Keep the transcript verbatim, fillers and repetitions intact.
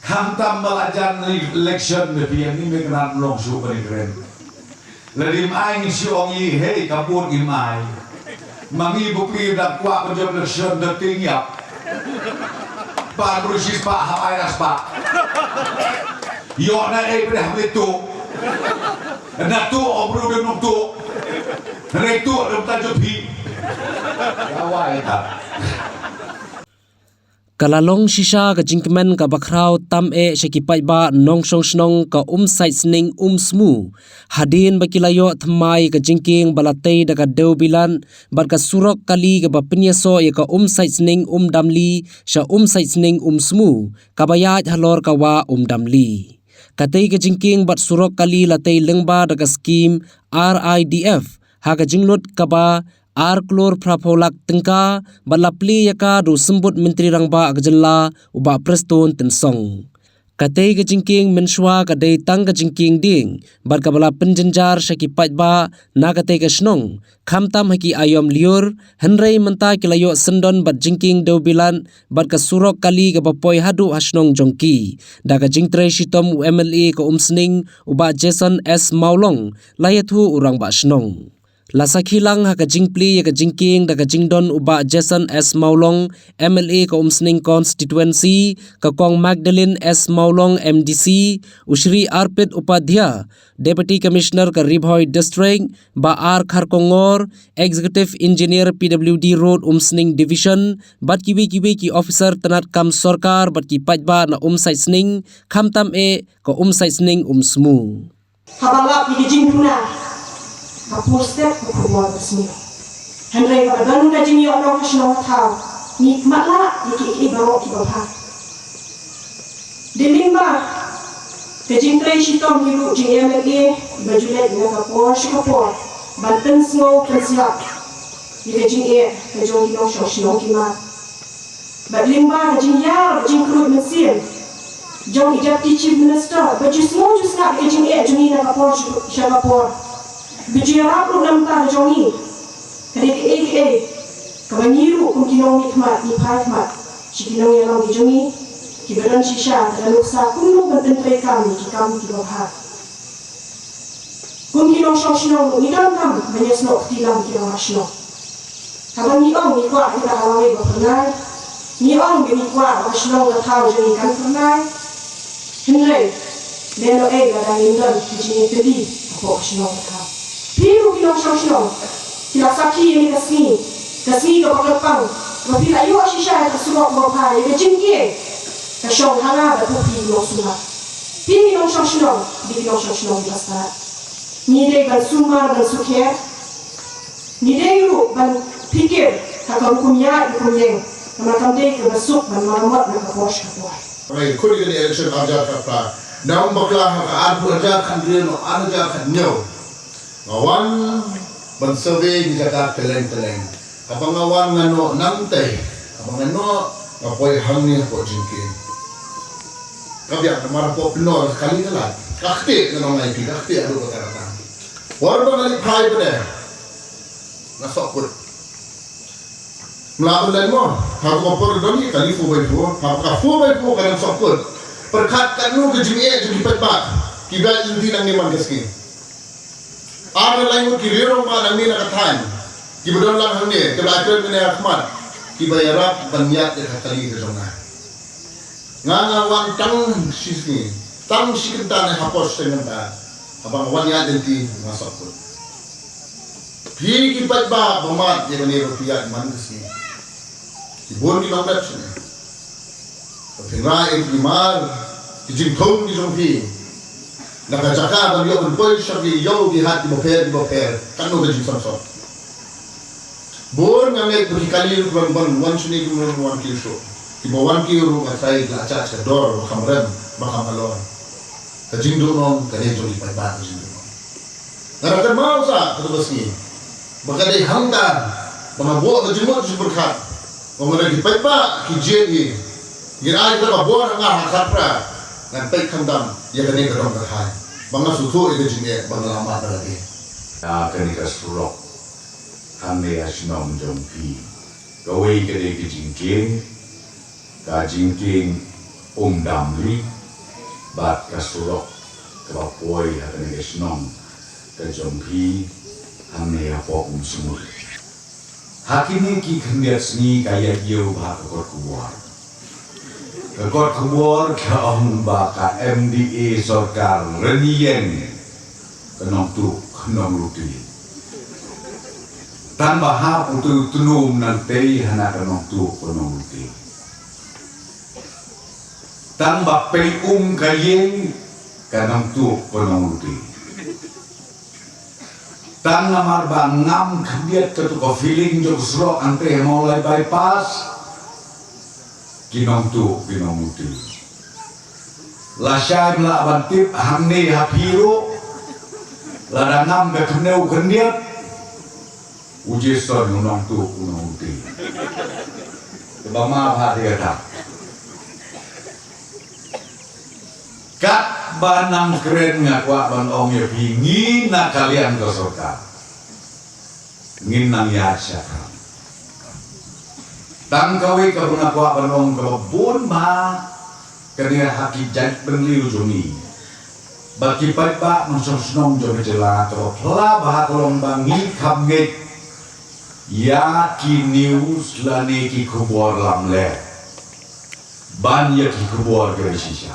Khamtam ba la jan election ne phi ïa ngi me kynat long shuh ba ri kren. Lada im ai ngi shu ong i hei ka vote im ai. Ma ngi ba phi da kwah ba jop election da ting ïap. Ba bru shi spah ha ai da spah. Ïoh na ei pdeh ha tu. Na tu o bru de nuk tu. Re tu de ta jop hi. Ya wai ta. Ka la long shisha ka jingkmen kaba khraw tam eh sha ki paidbah nongshong shnong ka Umsait Sning Umsmu. Hadien ba ki la ïoh thymmai ka jingkieng ba la tei da ka dewbilat bad ka surok kali kaba pynïasoh ïa ka Umsait Sning Umdamli sha Umsait Sning Umsmu kaba ïaid halor ka wah Umdamli. Katei ka jingkieng bad surok kali la tei lyngba da ka skim R I D F ha ka jinglut kaba ar klur phra phew lak tyngka bad la plie ïa ka da u symbud Myntri Rangbah ka jylla u Bah Prestone Tynsong. Katei ka jingkieng mynshuwa ka dei tang ka jingkieng dieng bad kaba la pynjynjar sha ki paidbah na katei ka shnong khamtam ha ki aïom lyiur, hynrei mynta ki la ïoh syndon bad jingkieng dewbilat bad ka surok kali kaba poi haduh ha shnong jong ki. Da ka jingtrei shitom u M L A ka Umsning u Bah Jason S Mawlong la ïathuh u Rangbah Shnong. La sakhi lang ha ka jingplie ïa ka jingkieng da ka jingdon u Bah Jason S Mawlong, M L A ka Umsning Constituency, ka Kong Magdalene S Mawlong, M D C, u Shri Arpit Upadhyay, Deputy Commissioner ka Ri Bhoi District, Bah R Kharkongor, Executive Engineer P W D Road Umsning Division, bad kiwei kiwei ki officer tnat kam sorkar bad ki paidbah na Umsait Sning, khamtam eh ka Umsait Sning Umsmu. Haba lap ïa ka jingduna, ka pur step ka pur bor ka sniew. Hynrei haba don ka jingïoh nong ka shnong ka thaw, ngi khmat lah ïa kiei kiei baroh kiba bha. Dei lyngba ka jingtrei shitom hi ruh jong i M L A ba ju leit na ka por sha ka por ban pynsngew pynslap ïa ka jingeh ka jong ki nongshong shnong ki mat. Bad lyngba ka jinghiar bad jingkyrhuh mynsiem jong i Deputy Chief Minister ba ju sngew ju sngap ïa ka jingeh jong ngi na ka por sha ka por. Ba ju ïarap ruh na ka bynta ka jong ngi. Ka dei kaei kaei kaba ngi ruh kum ki nongmihkhmat ngi phai khmat sha ki nongïalam ki jong ngi kiba don shisha ka nuksa kumno ban pyntreikam ïa ki kam kiba bha. Kum ki nongshong shnong ruh ngi donkam ban ïasnoh kti lang ki rangbah shnong. Haba ngi ong ngi kwah kita ha lawei ba phyrnai, ngi ong ba ngi kwah ba ka shnong ka thaw jong ngi kan phyrnai. Hynrei lehnohei lada ngim don ka jingïatylli hapoh ka shnong ka thaw. Phi ruh ki nongshong shnong ki la sakhi ïa kane ka sngi, ka sngi kaba kyrpang ba phi la ïoh shisha ïa ka surok ba bha, ïa ka jingkieng. Ka shong ha nga bad phi ki nongsumar. Phi ki nongshong shnong, phi ki nongshong shnong kiba stad. Ngi dei ban sumar ban sukher. Ngi dei ruh ban phikir ha ka rukom ïaid rukom ïeng. Namar kam dei kaba suk ban maramot na ka por sha ka por. Hooid, khun ïa kane ka election arhajar khatphra. Nang bakla ha ka arphew hajar khathynriew, arhajar khathynñiew. Nga wan ban survey ki jaka kylleng kylleng. Haba nga wan nga noh nangtei. Haba nga noh nga poi hangne hapoh jingkieng. Ka biang namar hapoh Pynor kali ka lait. Ka ktieh nga ong ïa phi, ka ktieh haduh katta katta. Por ba nga leit phai bad nga sohkut. Mla ban leit mo, ha ka por don hi kali four by four, ha ka four by four ka nang sohkut. Pyrkhat katno ka jingeh jong ki paidbah kiba ïaid lynti nangne man ka sngi. Ar ne lai ngut ki riew rangbah nangne na ka thaiñ kiba don lang hangne, kiba la kren mynne ha khmat, kiba ïarap ban ïaid ïa ka kali ka jong nga. Nga nga wan tang shi sngi, tang shi kynta ne hapoh shi kynta, haba nga wan ïaid lynti nga sohkut. Phi ki paidbah ba mad ïa kane ba phi ïaid man ka sngi. Ki bun ki nongrep shane. Ba phin rah ïa ki mar ki jingthung ki jong phi. Na ka jaka ban ïoh ban poi sha ki ïew ki hat kiba pher kiba pher. Katno ka jingsngewsih. Bun nga ngeit ba ki kali ruh ban ban wan shane kim wan kiew shuh. Kiba wan kiew ruh nga tharai la judge ka dor ba kham rem ba kham halor. Ka jingduhnong ka dei jong ki paidbah ka jingduhnong. Nga da kynmaw sa katu ka sngi ba ka dei hangta ba nga buh ka jingmut jingpyrkhat ba nga da ki paidbah ki jied ngi. Ngin ai kata ka bor ha nga ha khatphra ngan peit khamtam ïa kane ka dong ka thaiñ ba nga sngewthuh ïa ka jingeh ba nga la mad da lade. Ïa kane ka surok hangne ha shnong jong phi. Kawei ka dei ka jingkieng, ka jingkieng Umdamli bad ka surok kaba poi ha kane ka shnong ka jong phi hangne hapoh Umsngur. Ha kine ki khyndiat sngi ka ïa ïew bha ka kot khubor. Ka kot khubor ka ong ba ka M D A sorkar rynïeng ka Nongtuh ka Nongluti. Tang ba hap utu u tnum nangtei hana ka Nongtuh ka Nongluti. Tang ba pei um ka ïing ka Nongtuh ka Nongluti. Tang namar ba ngam khyndiat katu ka feeling jong ka surok hangtei ha Mawlai bypass. Ki Nongtuh ki Nongluti. Lashai ym lah ban tip hangne ha phi ruh. Lada ngam ka khyndew khyndiat, u Jason u Nongtuh u Nongluti. Kaba ma bha te kata. Katba nang kren nga kwah ban ong ïa phi, ngi na ka liang ka sorkar ngin nang ïaid shaphang. Tang kawei kaba nga kwah ban ong, kaba bun bha kane ha ki jaitbynriew jong ngi bad ki paidbah nongshong shnong jong ka jylla, kaba phylla bha ka long ba ngi kham ngeit ïa ki news lane ki khubor lamler ban ïa ki khubor kiba shisha.